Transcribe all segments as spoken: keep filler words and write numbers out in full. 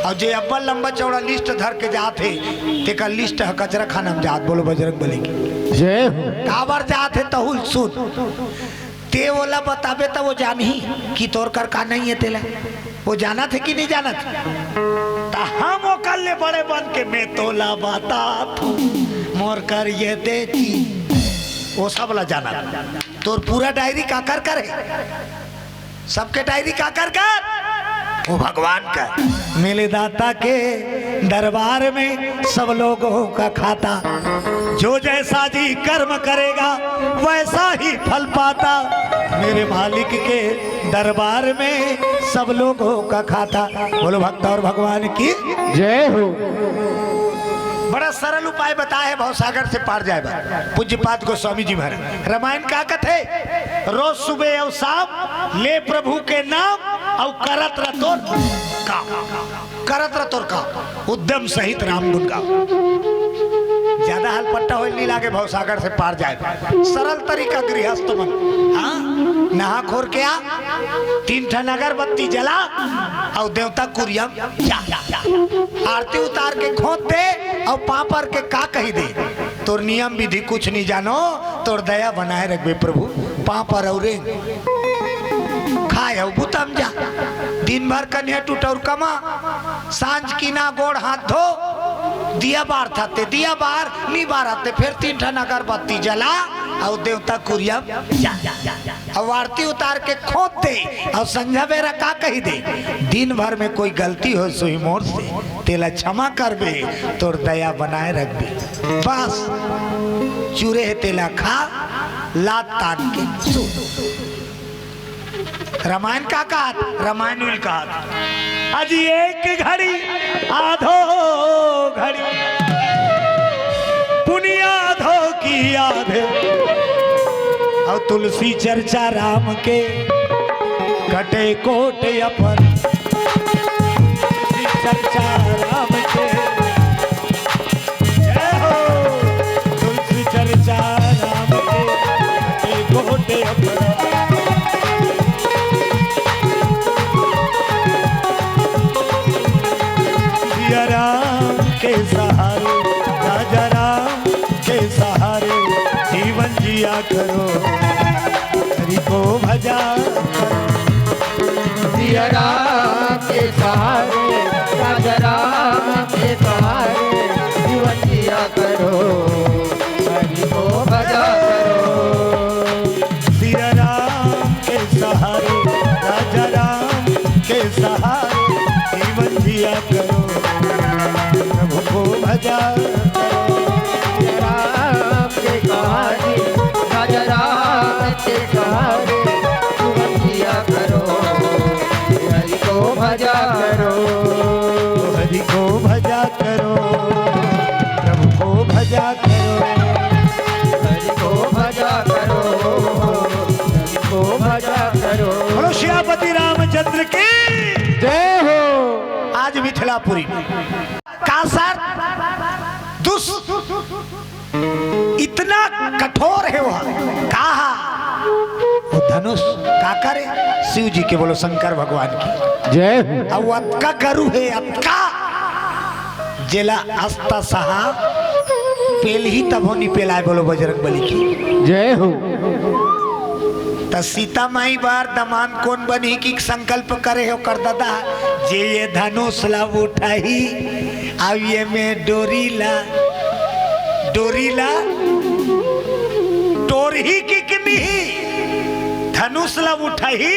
अउ जे अब्बड़ लंबा चौड़ा लिस्ट धर के जात हे, तेकर लिस्ट ह कचरा खाना म जात। बोलो बजरंग बली की। जय हो। काबर जात हे तहू ल सुन। ते ओला बताबे त वो जानही कि तोर कर का नइ हे तेला। वो जानत हे कि नइ जानत? त हम ओकर ले बड़े बन के मैं तोला बताथों, मोर कर ये दे जी। वो सब ला जानत। तोर पूरा डायरी काकर कर हे? सबके डायरी काकर कर? वो भगवान कर। मेरे दाता के दरबार में सब लोगों का खाता, जो जैसा जी कर्म करेगा वैसा ही फल पाता। मेरे मालिक के दरबार में सब लोगों का खाता। बोलो भक्त और भगवान की। जय हो। बड़ा सरल उपाय बताए हे भवसागर से पार जाए बर। पूज्यपाद गोस्वामी जी महाराज रामायण का कथे, रोज सुबह अउ शाम ले प्रभु के नाम अउ करत रह तोर काम। करत रह तोर काम, उद्यम सहित राम गुण गाओ। ज्यादा हलपट्टा होए नइ लागे भवसागर से पार जाए। सरल तरीका गृहस्थ मन। हाँ, नहा खोर के आ, तीन ठन अगरबत्ती जला अउ देवता कुरिया म जा। आरती उतार के खोंत दे अउ पांपर के का कहि दे, तोर नियम विधि कुछ नइ जानो, तोर दया बनाए रखबे प्रभु। पांपर अउ रेंग खाए अउ बुता म जा। दिन भर कनिहा टूटउर कमा, सांझ किना गोड़ हाथ धो, दिया बारथस ते दिया बार, नइ बारस ते फेर तीन ठन अगरबत्ती जला अउ देवता कुरिया म जा। अउ आरती उतार के खोंत दे अउ संझा बेरा का कहि दे, दिन भर में कोई गलती होइस होही मोर से, तेला क्षमा करबे, तोर दया बनाए रखबे। बस चुरे हे तेला खा, लात तान के सो। रामायण का कहत, रामायण उल कहत। अजी एक घड़ी आधो घड़ी पुनिया धो की आधे, अउ तुलसी चर्चा राम के कटे कोट अपन। तुलसी चर्चा राम के। जय हो। तुलसी चर्चा राम के, कटे कोट अपन। सिया राम के सहारे, राजा राम के सहारे जीवन जिया करो, हरि को भजा करो। सिया राम के सहारे, राजा राम के सहारे जीवन जिया करो, हरि को भजा करो। सिया राम के सहारे, राजा राम के सहारे जीवन जिया करो, प्रभु को भजा करो। राम के सहारे, राजा राम के सहारे जीवन जिया करो, हरि को भजा करो। हरि को भजा करो, प्रभु को भजा करो। हरि को भजा करो, हरि को भजा करो। बोलो सियापति रामचंद्र की जय हो। आज मिथिलापुरी का सर दुस इतना कठोर हे वो। कहा वो धनुष का करे शिव जी के। बोलो शंकर भगवान की जय हो। अउ अतका गरु हे, अतका, जेला अस्ता सहा पेलही तभो नइ पेलाय। बोलो बजरंग बली की जय हो। त सीता माई बर दमांद कोन बनही कि संकल्प करे हे ओकर ददा, जे ये धनुष ला उठाही, अउ ये में डोरी ला, डोरी ला टोरही कि किनही, धनुष ला उठाही,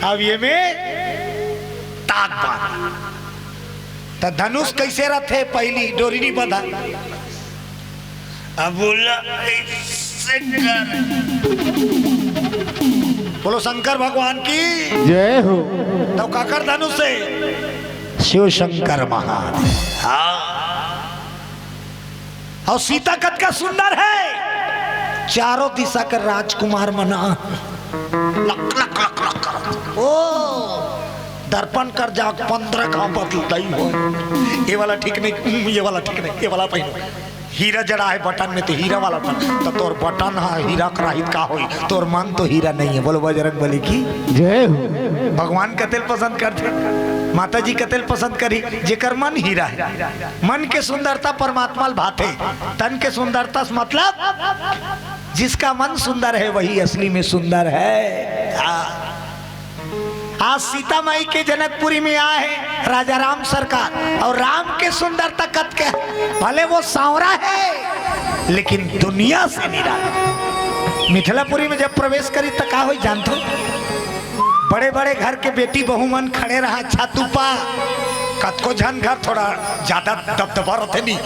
अउ ये में ताक बांध। त धनुष कइसे रथे? पहिली डोरी नइ बंधा। अब बोला, ऐसे कर। बोलो शंकर भगवान की जय हो। तब काकर धनुष हे? शिव शंकर महादेव। हाँ। अउ सीता कतका सुंदर हे, चारों दिशा के राजकुमार मन लक लक लक लक करत। ओ दर्पण कर जा, पंद्रह घाव बदलई हो। ये वाला ठीक नहीं, ये वाला ठीक नहीं, ये वाला पहिनो। हीरा जड़ा हे बटन में, त हीरा वाला बटन, त तोर बटन ह हीरा के रहित का होई, तोर मन तो हीरा नहीं हे। बोलो बजरंग बली की जय हो। भगवान कतेल पसंद करथे। माता जी कतेल पसंद करी, जेकर मन हीरा हे। मन के सुंदरता परमात्मा ल भाथे, तन के सुंदरता से मतलब, जिसका मन सुंदर है वही असली में सुंदर है। हाँ। आज सीता माई के जनकपुरी में आए हैं राजा राम सरकार, और राम के सुंदरता कतके, भले वो सांवरा है लेकिन दुनिया से निराला। मिथिलापुरी में जब प्रवेश करी त का होई जानथो? बड़े बड़े घर के बेटी बहू मन खड़े रहा छत ऊपर। कतको झन घर थोड़ा ज्यादा दबदबा रथे नी,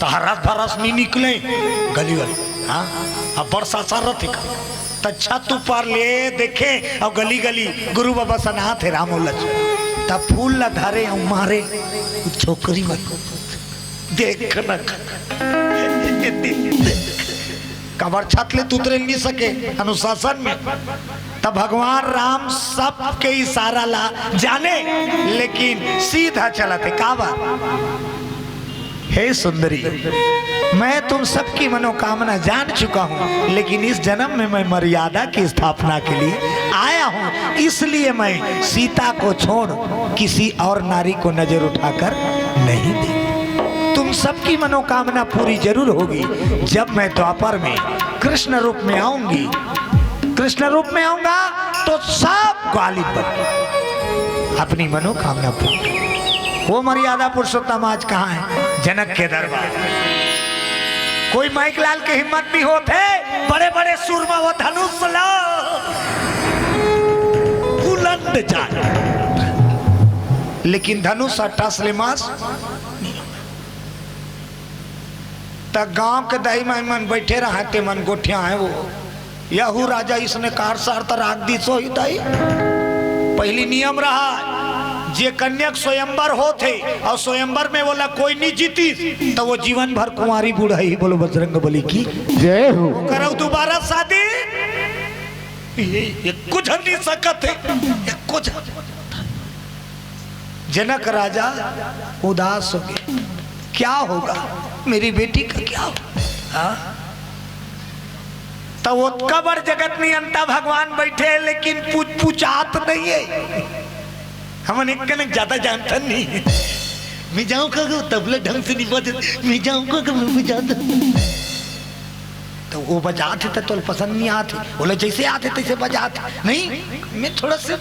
त हरस भरस नी निकले गली वाली। हाँ, अब बरसा सा रथे का, त छत ऊपर ले देखे, अउ गली गली गुरु बाबा सनात हे राम ओलच, त फूल ला धरे अउ मारे छोकरी मन। देख न, काबर छत ले त उतरे नहीं सके अनुशासन में। त भगवान राम सबके इशारा ला जाने, लेकिन सीधा चलत हे। काबर? हे सुंदरी, मैं तुम सबकी मनोकामना जान चुका हूँ, लेकिन इस जन्म में मैं मर्यादा की स्थापना के लिए आया हूँ, इसलिए मैं सीता को छोड़ किसी और नारी को नजर उठाकर नहीं देखी। तुम सबकी मनोकामना पूरी जरूर होगी। जब मैं द्वापर में कृष्ण रूप में आऊंगी, कृष्ण रूप में आऊंगा तो सब ग्वालिन बन अपनी मनोकामना पूरी। वो मर्यादा पुरुषोत्तम आज कहाँ है? जनक के दरबार। कोई माइक लाल के हिम्मत नहीं होते, बड़े बड़े सूरमा वो धनुष ला बुलंद जाए, लेकिन धनुष अट्ठास ले मास। त गांव के दाई माई मन बैठे रहा, ते मन गोठिया है वो। यहू राजा इसने कार सार त राख दी सोही दाई। पहली नियम रहा, जे कन्या के स्वयंवर होत हे और स्वयंवर में बोला कोई नहीं जीतीस, तो वो जीवन भर कुंवारी बूढ़ा ही। बोलो बजरंग बली की जय हो। करौ दोबारा शादी, ये, ये कुछ नहीं सकत है, ये कुछ। जनक राजा उदास हो गए, क्या होगा, मेरी बेटी का क्या होगा? हाँ? तो ओतका बड़ जगत नियंता भगवान बैठे, लेकिन पूछ पूछात नहीं है। हमन एक कनक ज्यादा जानता नहीं। मैं जाऊं का, तबला ढंग से नहीं बजत, मैं जाऊं का, मैं बजाता। तो वो बजात हे त तोला पसंद नहीं आत हे, ओला जैसे आत हे तैसे बजात हे। नहीं, मैं थोड़ा सा,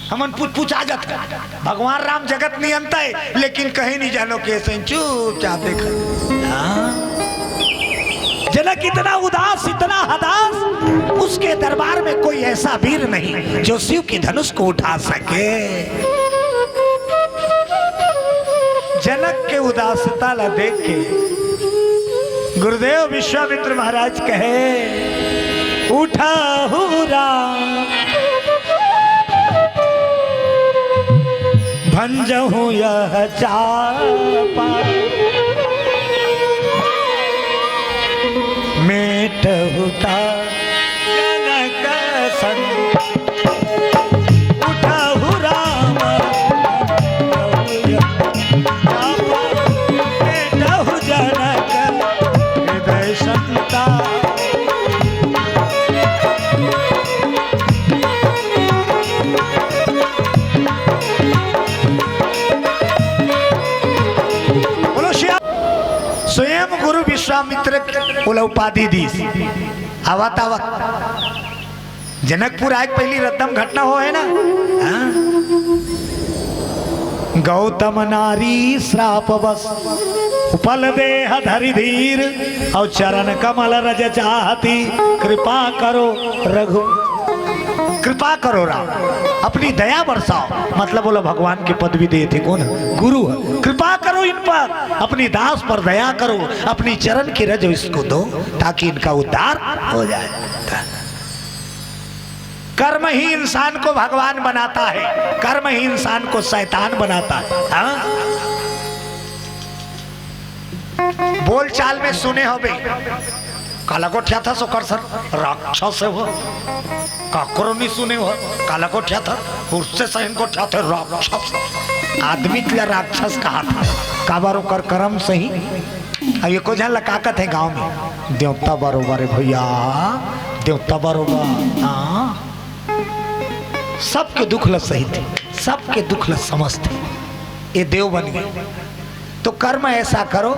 हमन पूछ पूछ आ जात हे। भगवान राम जगत नियंता हे, लेकिन कहीं नहीं जानो कैसे चुपचाप देख। हाँ। जनक इतना उदास, इतना हताश, उसके दरबार में कोई ऐसा वीर नहीं जो शिव की धनुष को उठा सके। जनक के उदासता ला देख के गुरुदेव विश्वामित्र महाराज कहे, "उठहु राम भंजहु यह चापा, मेटहु ता जनक संग।" उठहु राम, उठहु जनक हृदय संताप। बोलो श्याम। स्वयं गुरु विश्वामित्र ओला उपाधि दीस। आवत आवत जनकपुर आए के पहली रद्दम घटना होय ना, हाँ? गौतम नारी श्राप बस, उपल देह धरि धीर, अउ चरण कमल रज चाहती, कृपा करो रघु, कृपा करो राम, अपनी दया बरसाओ। मतलब बोला भगवान की पदवी दे थे कौन? गुरु है। कृपा करो इन पर, अपनी दास पर दया करो, अपनी चरण की रज इसको दो, ताकि इनका उद्धार हो जाए। कर्म ही इंसान को भगवान बनाता है, कर्म ही इंसान को शैतान बनाता है। हाँ? बोलचाल में सुने होबे, काला गोठियाथस ओकर सर, राक्षस हे वो। काकरो नहीं सुने हो, काला गोठियाथस, उससे सही गोठियाथे राक्षस। आदमी के लिए राक्षस कहा था, काबर ओकर कर्म सही। अब ये को झन लकाकत है गांव में, देवता बरोबर है भैया, देवता बरोबर। हाँ, सबके दुख ल सही थे, सबके दुख ल समझथे। ये देव बन गए, तो कर्म ऐसा करो,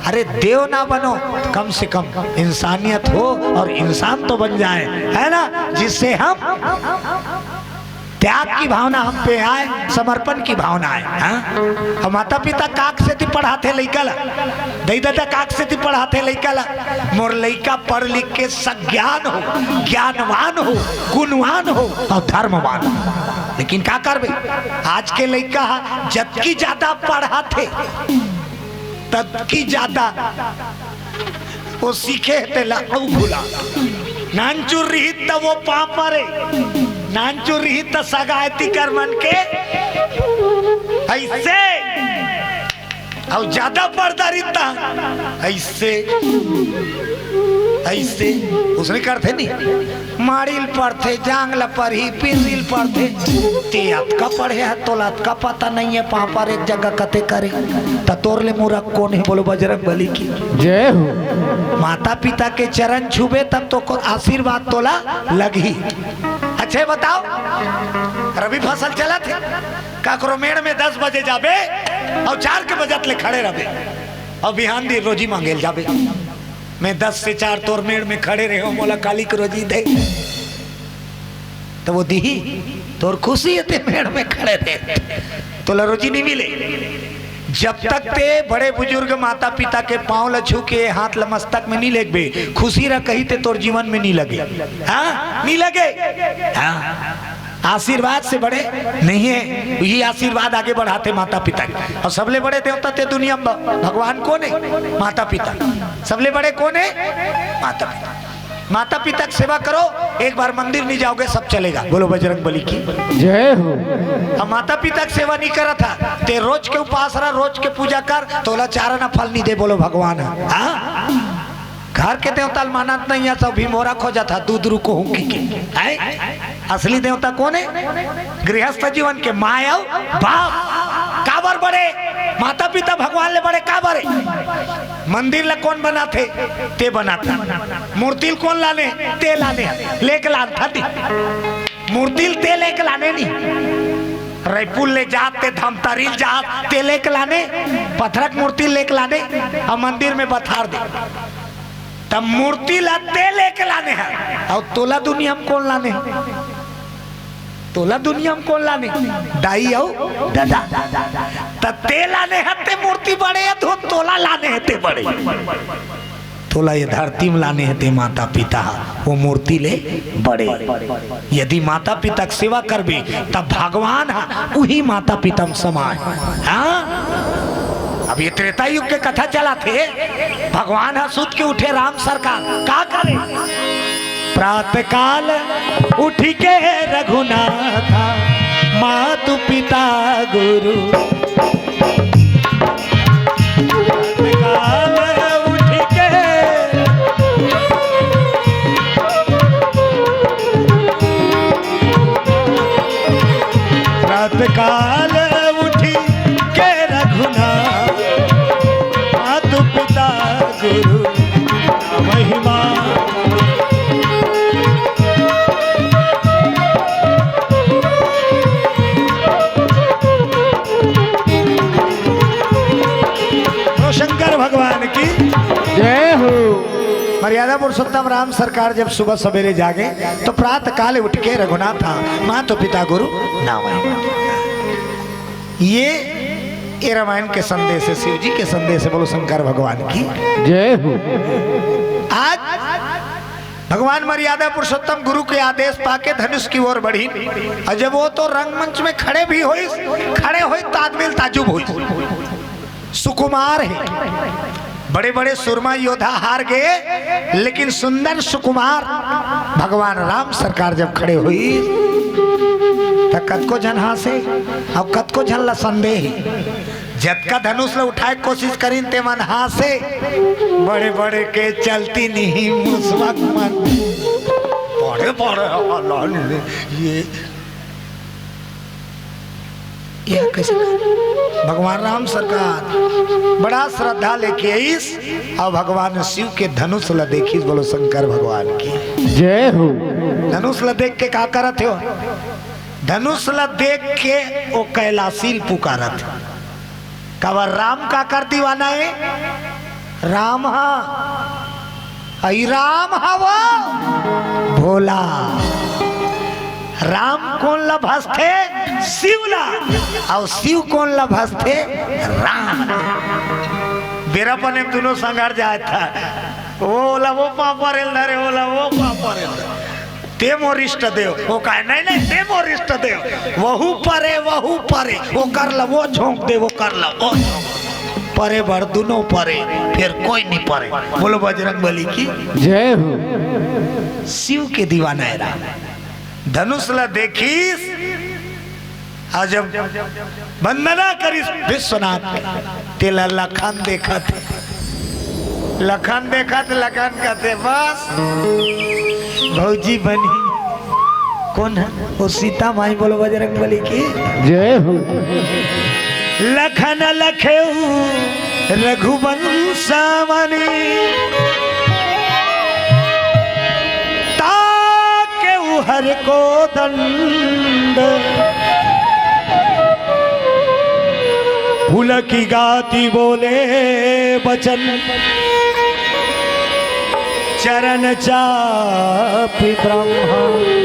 अरे देव ना बनो, कम से कम इंसानियत हो और इंसान तो बन जाए, है ना, जिससे हम त्याग की भावना हम पे आए, समर्पण की भावना आए। हाँ? और माता पिता काक सेती पढ़ाथे लइका ला, दई ददा काक सेती पढ़ाथे लइका ला, मोर लइका पढ़ लिख के सज्ञान हो, ज्ञानवान हो, गुणवान हो और धर्मवान हो। लेकिन का करबे, आज के लइका ह जतकी ज्यादा पढ़ाथे, ततकी ज्यादा वो सीखे हे तेला अउ भुला। नानचुर रिहित त वो पापा रे, नानचुर रिहित त सगायती कर मन के ऐसे, अउ ज्यादा पढ़दारी त ऐसे, ऐसे उसने करथे नहीं। माड़ील पढ़थे, जांग ल पढ़ही, पिंजील पढ़थे। ते अतका पढ़े ह, तोला अतका पता नहीं है, पापा रे एक जगह कते करे। त तोर ले मूरख कोन हे, बोलो बजरंग बली की। जय हो। माता पिता के चरण छूबे तब तो को आशीर्वाद तोला लगही। अच्छे बताओ, रबी फसल चलत हे, काकरो मेड़ में दस बजे जाबे और चार के बजत ले खड़े रहबे और बिहान दिन रोजी मांगे ल जाबे। मैं दस से चार तोर मेड़ में खड़े रहे हो, मोला काली के रोजी दे। तो वो दिही, तोर खुशी हे ते मेड़ में खड़े रहे, तोला रोजी नहीं मिले। जब तक ते बड़े बुजुर्ग माता पिता के पांव ल छू के, हाथ ल मस्तक में नहीं लेगबे, खुशी रह कही ते तोर जीवन में नहीं लगे। हाँ, नहीं लगे। हाँ, आशीर्वाद से बड़े नहीं है, ये आशीर्वाद आगे बढ़ाथे माता पिता के। और सबले बड़े देवता ते दुनिया में भ-, भगवान कोन हे? माता पिता। सबले बड़े कोन हे? माता पिता। माता पिता की सेवा करो, एक बार मंदिर नहीं जाओगे, सब चलेगा। बोलो बजरंग बली की। जय हो। अब माता पिता की सेवा नहीं करत ह, ते रोज के उपास रह, रोज के पूजा कर, तोला चार आना फल नहीं दे, बोलो भगवान ह। हाँ? घर के देवता ल मानत नहीं है, सब भी मोरा खोजत ह, दूध रुको हूँ की के। हैं? असली देवता कोन हे? गृहस्थ जीवन के माय अउ बाप। काबर बड़े? माता पिता भगवान ले बड़े काबर हे? मंदिर ला कोन बनाथे? ते बनाथे। मूर्ति ल कोन लाने? ते लाने। लेके लानथा ती। मूर्ति ल ते लेके लाने नहीं। रैपुर ले जात, ते धमतरी ल जात, ते लेके लाने। पत्थरक मूर्ति लेके लाने, अउ मंदिर में बथार दे। तब मूर्ति ला ते लेके लाने हे, अउ तोला दुनिया में कोन लाने हे? तोला दुनिया में कोन लाने? दाई अउ ददा। त ते लाने हे ते मूर्ति बड़े हे, तो तोला लाने हे ते बड़े। तोला ये धरती में लाने हे ते माता पिता, वो मूर्ति ले बड़े। यदि माता पिता के सेवा करबे, तब भगवान ह उही माता पिता में समाय। हाँ? अब ये त्रेता युग के कथा चलत हे, भगवान ह सुत के उठे राम सरकार, का करे? प्रातः काल उठ के रघुनाथा, मातु पिता गुरु। प्रातः काल उठ के, प्रातः काल उठ के रघुनाथ, मातु पिता गुरु महिमा। बोलो शंकर भगवान की। जय हो। मर्यादा पुरुषोत्तम राम सरकार जब सुबह सवेरे जागे तो प्रातः काल उठ के रघुनाथा, मातु पिता गुरु नाम। ये, ये रामायण के संदेश हे, शिव जी के संदेश हे। बोलो शंकर भगवान की। जय हो। आज भगवान मर्यादा पुरुषोत्तम गुरु के आदेश पाके धनुष की ओर बढ़ी, और जब वो तो रंगमंच में खड़े भी होइस, खड़े होइस त आदमी ल ताजुब होइस। सुकुमार हे, बड़े बड़े सूरमा योद्धा हार गए, लेकिन सुंदर सुकुमार भगवान राम सरकार जब खड़े होइस त कतको झन हांसे, अउ कतको झन ला संदेह। जतका धनुष ल उठाए के कोशिश करिन ते मन हांसे, बड़े बड़े के चलती नहीं मुसवा के मन, बड़े बड़े हालान ये, ये कैसे? भगवान राम सरकार बड़ा श्रद्धा लेके आइस, अउ भगवान शिव के धनुष ल देखिस। बोलो शंकर भगवान की। जय हो। धनुष ल देख के का करत हो? धनुष ला देख के वो कैलाशी ल पुकारत हे। काबर राम काकर दीवाना हे? राम हा, अई राम हा वो भोला। राम कोन ला भजथे? शिव ला। अउ शिव कोन ला भजथे? राम। बेरा पने दुनों संघर जात हे। वो ला वो पाँव परे ल धरे, वो ला वो पाँव परे ल धरे। ते मोर इष्ट देव। वो कहे, "नहीं, नहीं, ते मोर इष्ट देव।" वहू परे, वहू परे, वो कर ला वो झोंक दे, वो कर ला वो झोंक दे। परे भर दुनों परे, फेर कोई नहीं परे। बोलो बजरंग बली की जय हो। शिव के दीवाना हे राम। धनुष ला देखिस, अउ जब वंदना करिस विश्वनाथ के, तेला लखन देखत हे। लखन देखत, लखन कथे, "बस, भौजी बनी।" कोन हे? वो सीता माई। बोलो बजरंग बली की जय हो। लखन लखेउ रघुवंश वनी, ताकेउ हर को दंड। पुलकि गाति बोले बचन, चरण चापि ब्रह्मा।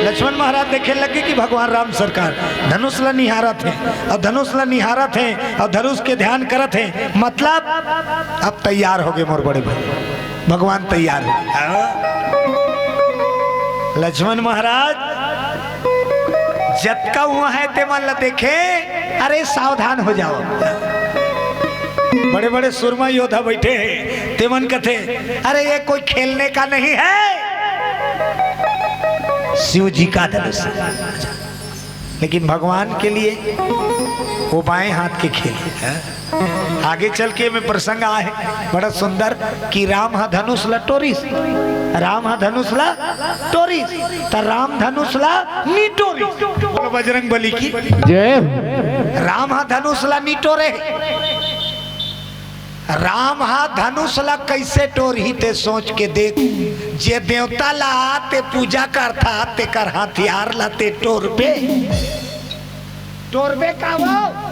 लक्ष्मण महाराज देखे लगे कि भगवान राम सरकार धनुष ला निहारत हे, अउ धनुष ला निहारत हे, अउ धनुष के ध्यान करत हे, मतलब अब तैयार हो गे मोर बड़े भाई, भगवान तैयार हो गे। हाँ? लक्ष्मण महाराज जतका हुआ हे ते मन ला देखे, अरे सावधान हो जाओ, बड़े बड़े सूरमा योद्धा बैठे हे, ते मन कथे, "अरे ये कोई खेलने का नहीं है।" शिव जी का धनुष, लेकिन भगवान के लिए वो बाएं हाथ के खेल हे। आगे चल के में प्रसंग आए, बड़ा सुंदर, कि राम हा धनुष ला टोरिस, राम हा धनुष ला टोरिस, त राम धनुष ला नी टोरिस। बोलो बजरंग बली की जय। राम हा धनुष ला नी टोरे। राम हा धनुष ला कइसे टोरही ते सोच के देख। जे देवता ला ते पूजा करथा, तेकर हथियार ला ते टोरबे? टोरबे का वो?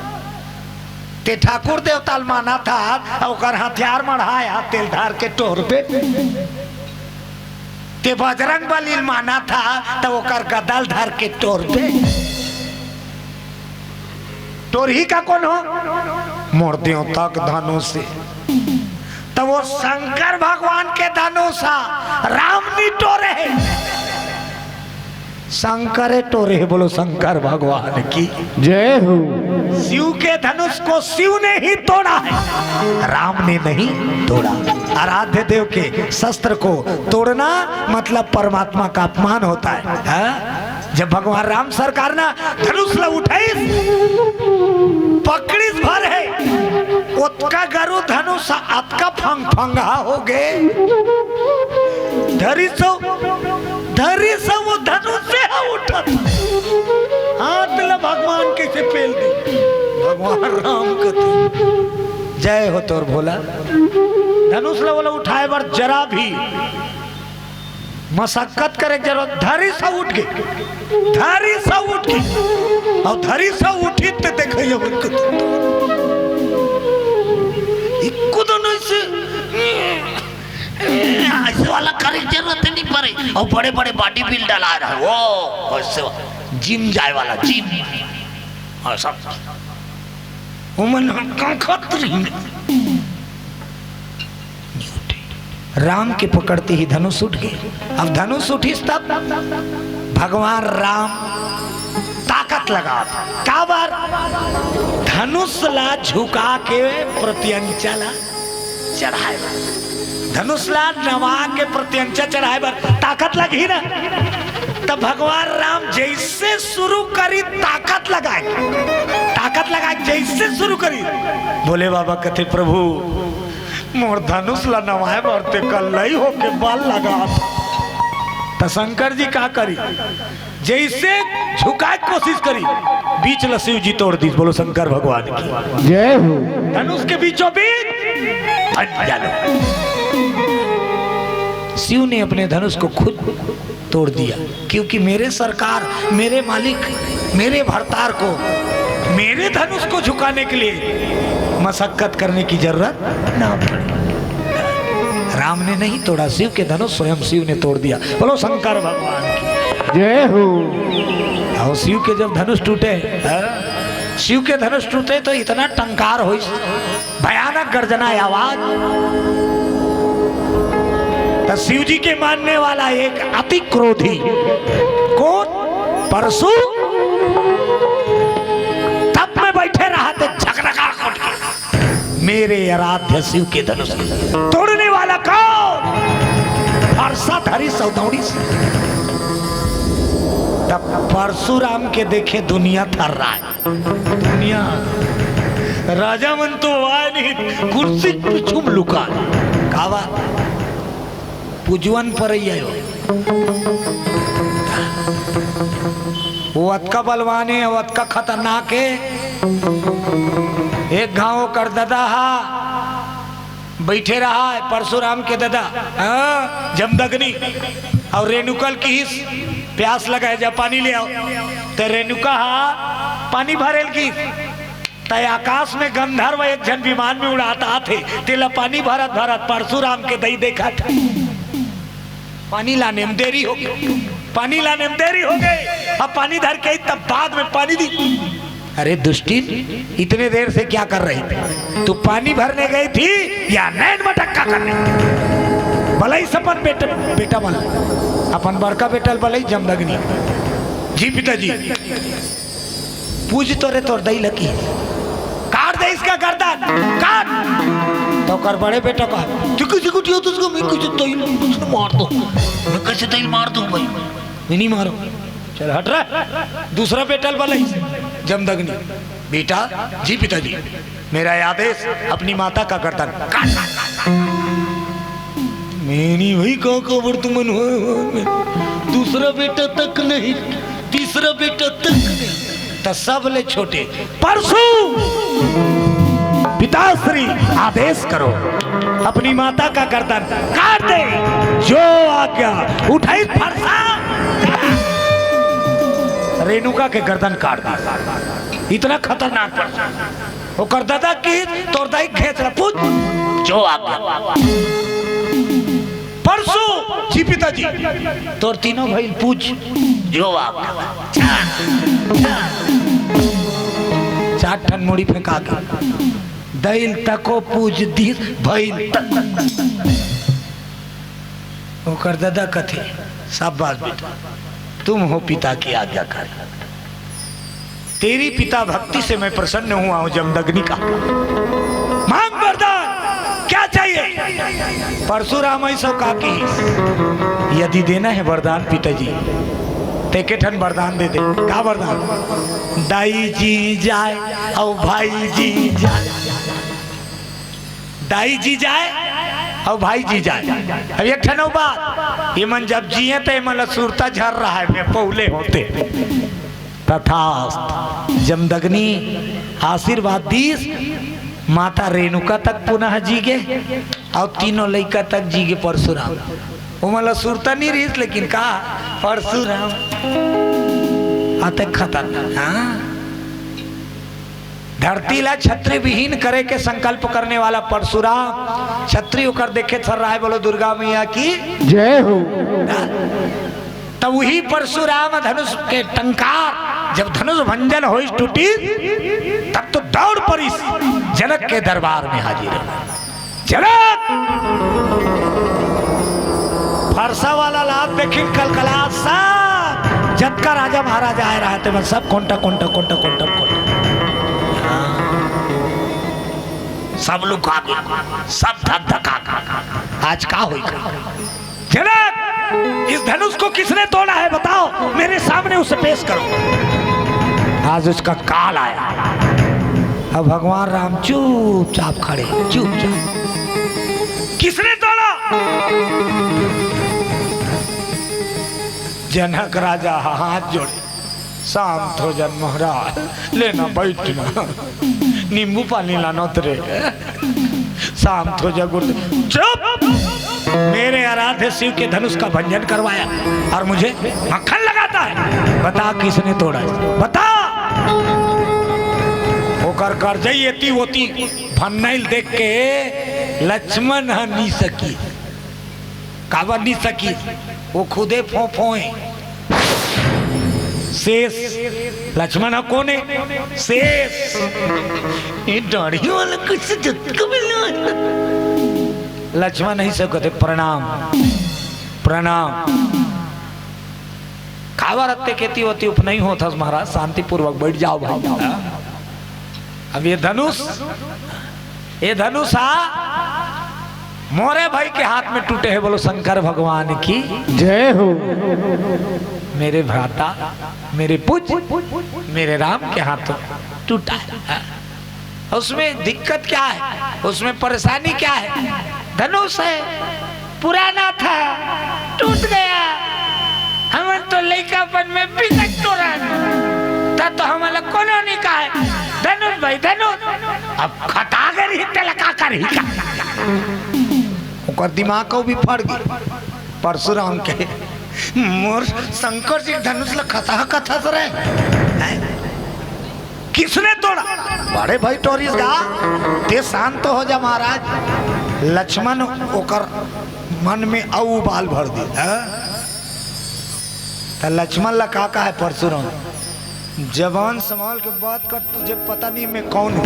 ते ठाकुर देवता ल मानथा, ओकर हथियार मढ़ाया, तेल धार के टोरबे। ते बजरंग बली ल मानथा, त ओकर गदा ल धर के टोरबे। टोरही का कोन हो? मोर देवता के धनुष हे। त वो शंकर भगवान के धनुष हा, राम नी टोरे हे। शंकर टोरे हे, बोलो शंकर भगवान की जय हो। शिव के धनुष को शिव ने ही तोड़ा है, राम ने नहीं तोड़ा। आराध्य देव के शस्त्र को तोड़ना मतलब परमात्मा का अपमान होता है, हाँ? जब भगवान राम सरकार ना धनुष ला उठाइस, पकड़िस भर हे, ओतका गरु धनुष अतका फंग फंगहा हो गे। धरिस, धरिस वो धनुष से हा उठत। हाथ ला भगवान कइसे पेल दे। भगवान राम कथे, "जय हो तोर भोला।" धनुष ला बोला उठाए बर जरा भी मशक्कत करे के जरूरत, धरिस हा उठ गे, धरिस हा उठ गे। अउ धरिस हा उठिस ते देखइया मन के एको दन अइसे, अइसे वाला करे के जरूरत नहीं परे। अउ बड़े-बड़े body builder आ रहा है, वो अइसे वा-, gym जाए वाला, gym। अइसा। ओमन ह का खात रहिन? राम के पकड़ते ही धनुष उठ गे। अब धनुष उठिस तब भगवान राम ताकत लगात। काबर? धनुष ला झुका के प्रत्यंचा ला चढ़ाए बर, धनुष ला नवा के प्रत्यंचा चढ़ाए बर ताकत लगही ना। तब भगवान राम जइसे शुरू करी ताकत लगाए, ताकत लगाए जइसे शुरू करी, भोले बाबा कथे, "प्रभु, मोर धनुष ला नवाए बर ते कल्लई होके बल लगात।" त शंकर जी का करी, जइसे झुकाए के कोशिश करी, बीच ला शिव जी तोड़ दिस। बोलो शंकर भगवान की जय हो। धनुष के बीचों बीच फट जानो। शिव ने अपने धनुष को खुद तोड़ दिया, क्योंकि मेरे सरकार, मेरे मालिक, मेरे भरतार को मेरे धनुष को झुकाने के लिए मशक्कत करने की जरूरत ना पड़ी। राम ने नहीं तोड़ा, शिव के धनुष स्वयं शिव ने तोड़ दिया। बोलो शंकर भगवान की। जय हो। और शिव के जब धनुष टूटे, हाँ, शिव के धनुष टूटे तो इतना टंकार हुई, भयानक गर्जना आवाज। तो शिव जी के मानने वाला एक अति क्रोधी, कौन? परशु। तब में बैठे रहा थे झकझका उठ के, मेरे आराध्य शिव के धनुष तोड़ने वाला कौन? फरसा धरी सौदौड़ी से। तब परशुराम के देखे दुनिया थर्राय। दुनिया, राजा मन तो आए नहीं, कुर्सी पीछू में लुका। कावा पुजवन पर ही आयो। वो अतका बलवान है, वो अतका खतरनाक है। एक घाव कर ददा हा, बैठे रहा है परशुराम के ददा, हाँ, जमदग्नि, और रेणुका ल किहिस, प्यास लगा है, जा पानी ले आओ। ते रेणुका हा पानी भरे ल गिस, ते आकाश में गंधर्व एक झन विमान में उड़ात आथे, तेला पानी भरत भरत परशुराम के दई देखत, पानी लाने में देरी हो गई, पानी लाने में देरी हो गई। अब पानी धर के आई, तब बाद में पानी दी। अरे दुष्टिन, इतने देर से क्या कर रही थी? तू पानी भरने गई थी या नैन मटक्का करने? बलई से अपन बेटा, बेटा बल, अपन बड़का बेटा बलई जमदग्नि। जी पिताजी, पूज तो रे तोर दई लगी, काट दे इसका गर्दन, काट। तो कर बड़े बेटा का, तू किसी को दियो तो उसको मैं किसी दई मार दो, मैं कैसे दई मार दूं भाई, मैं नहीं मारो। चल हट रहा। दूसरा बेटा बलई जमदग्नि, बेटा, जी पिताजी, मेरा आदेश, अपनी माता का गर्दन काट। मेरी वही गाँव का वर्तमान हो, हो, हो, दूसरा बेटा तक नहीं, तीसरा बेटा तक नहीं, तो सब ले छोटे परशु, पिताश्री, आदेश करो, अपनी माता का गर्दन काट दे, जो आज्ञा। उठाई फरसा, रेणुका के गर्दन काट दी। इतना खतरनाक परशु। ओकर ददा की तोर दाई खेत ला पूज, जो आज्ञा। परशु, जी पिताजी, तोर तीनों भइल पूज, जो आज्ञा। चार, चार ठन मुड़ी फेंका के दई ल तको पूज दिस, भइल तक। ओकर ददा कथे, शाबाश बेटा, तुम हो पिता के आज्ञाकारी। तेरी पिता भक्ति से मैं प्रसन्न हुआ हूं जमदग्नि का। मांग वरदान, क्या चाहिए? परशुराम ऐसो का की, यदि देना है वरदान पिताजी, ते के ठन वरदान दे दे। का वरदान? दाई जी जाए और भाई जी जाए। दाई जी जाए और भाई जी जाए। अब एक ठन अउ बात, ये मन जब जिए तो ये मन ला सुरता झर रहा है, मैं पौले होते। तथास्त। जमदग्नि आशीर्वाद दीस, माता रेणुका तक पुनः जी गे और तीनों लइका तक जी गे परशुराम। वो मन ला सुरता नहीं रहीस, लेकिन का परशुराम अतक खतरनाक, हाँ। धरती ला क्षत्रिय विहीन करे के संकल्प करने वाला परशुराम, क्षत्रिय ओकर देखे थर्राय, बोलो दुर्गा मैया की। जय हो। तब वही परशुराम धनुष के टंकार, जब धनुष भंजन होइस टूटिस, तब तो दौड़ परिस जनक के दरबार में हाजिर हो। जनक! फरसा वाला लात देखिन कलकलात सब, जतका राजा महाराजा आए रहा थे, सब कोंटा, कोंटा, कोंटा, कोंटा, कोंटा। हाँ। सब लुका गे, सब धक धका गे। आज का होई का? जनक, इस धनुष को किसने तोड़ा है, बताओ, मेरे सामने उसे पेश करो। आज उसका काल आया। अब भगवान राम चुपचाप खड़े, चुपचाप। किसने तोड़ा? जनक राजा हाथ जोड़े, शांत हो जा महाराज, लेना बैठना, नींबू पानी लाना तेरे। शांत हो जा गुरुदेव। चुप। मेरे आराध्य शिव के धनुष का भंजन करवाया और मुझे मक्खन लगाता है। बता किसने तोड़ा है? बता। ओकर करजई एती ओती फन्नैल देख के लक्ष्मण ह नी सकी। काबर नी सकी? वो खुदे फों फों हे। शेष। लक्ष्मण ह कोन हे? शेष। ये दाढ़ी वाला कुछ जतका भी ना। लक्ष्मण ही से कहते, "प्रणाम, प्रणाम।" काबर अत्ते केती ओती उप नहीं होथस महाराज, शांतिपूर्वक बैठ जाओ भाई। अब ये धनुष, ये धनुष हा मोरे भाई के हाथ में टूटे हे। बोलो शंकर भगवान की जय हो। मेरे भ्राता, मेरे पूज, मेरे राम के हाथ टूटा है। उसमें दिक्कत क्या है? उसमें परेशानी क्या है? धनुष है, पुराना था, टूट गया। हमन तो लइकापन में बिकट टोरन, त तो हमला कोनो नहीं कहे, "धनुष भाई, धनुष।" अब खता गे रही, तेला का करही का? ओकर दिमाग को भी फट गई। परशुराम के, "मोर शंकर जी के धनुष ल खता, खता तो रहे।" हैं? किसने तोड़ा? बड़े भाई टोरिस गा, ते शांत हो जा महाराज। लक्ष्मण ओकर मन में अउ उबाल भर दी, हैं? त लक्ष्मण ला का कहा है परशुराम? जबान संभाल के बात कर, तुझे पता नहीं मैं कौन हूँ।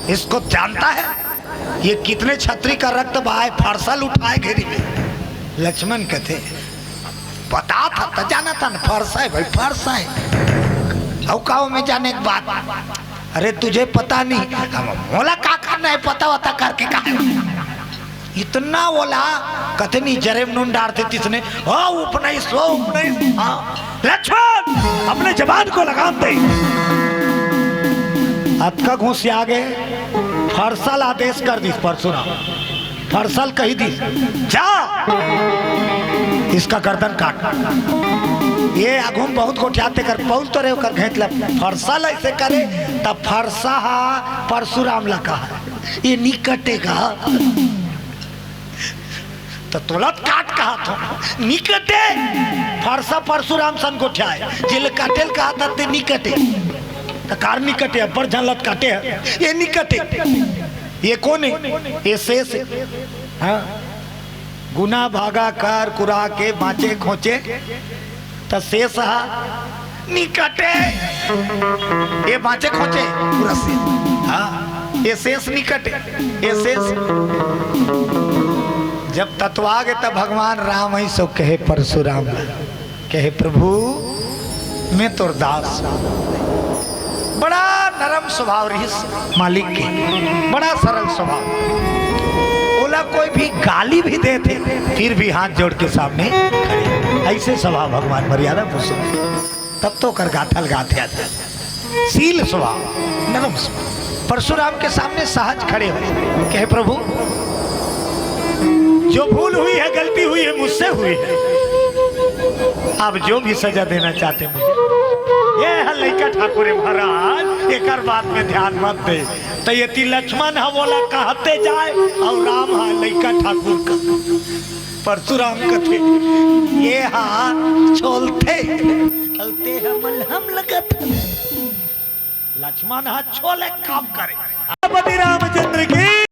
इसको जानता है? ये कितने छत्री का रक्त बहाए, फरसा ल उठाए घेरी में। लक्ष्मण कहते, बता था त जाना था ना, फरसा है भाई, फरसा है। अउ का में जाने के बाद, अरे तुझे पता नहीं, हम मोला का करना है, पता वता करके का है? इतना ओला कतनी जरे में नून डारथे तिसने, ओ उपनईस, ओ उपनईस, हाँ। लक्ष्मण, अपने जबान को लगाम दे। अतका घुसिया गे, फरसा ल आदेश कर दिस परशुराम। फरसा ल कही दिस, जा, इसका गर्दन काट। ये आगू म बहुत गोठियाथे कर, पउल तो रे ओकर घेंच ल। फरसा ल ऐसे करे, तब फरसा हा परशुराम ल कहा, ये नी कटेगा। त तोला त काट कहा थो, नी कटे। फरसा परशुराम सन गोठियाए, जेल काटेल कहा था ते नी कटे। त कार नी कटे, अब्बड़ झन ल त काटे हे, ये नी कटे। ये कोन हे? ये शेष हे। हाँ, गुना भागा कर कुरा के बाँचे खोचे, त शेष हा नी कटे। ये बाँचे खोचे पूरा शेष। हाँ, ये शेष नी कटे, ये शेष। जब ततवा गे, तब भगवान राम ही सो कहे परशुराम ला, कहे, "प्रभु, मैं तोर दास।" बड़ा नरम स्वभाव रहिस मालिक के, बड़ा सरल स्वभाव। ओला कोई भी गाली भी देथे, फिर भी हाथ जोड़ के सामने खड़े। ऐसे स्वभाव भगवान मर्यादा पुरुषोत्तम। तब तो ओकर गाथा ल गाथे आथे। शील स्वभाव, नरम स्वभाव। परशुराम के सामने सहज खड़े हो, कहे, "प्रभु, जो भूल हुई है, गलती हुई है, मुझसे हुई है। आप जो भी सजा देना चाहते हैं मुझे।" ये है लइका ठाकुर हे महाराज, एकर बात में ध्यान मत दे। त ये ती लक्ष्मण ह ओला कहते जाए अउ राम ह लइका ठाकुर का। परशुराम कथे, ये हा छोलथे, अउ ते ह मलहम लगत। लक्ष्मण ह छोले काम करे।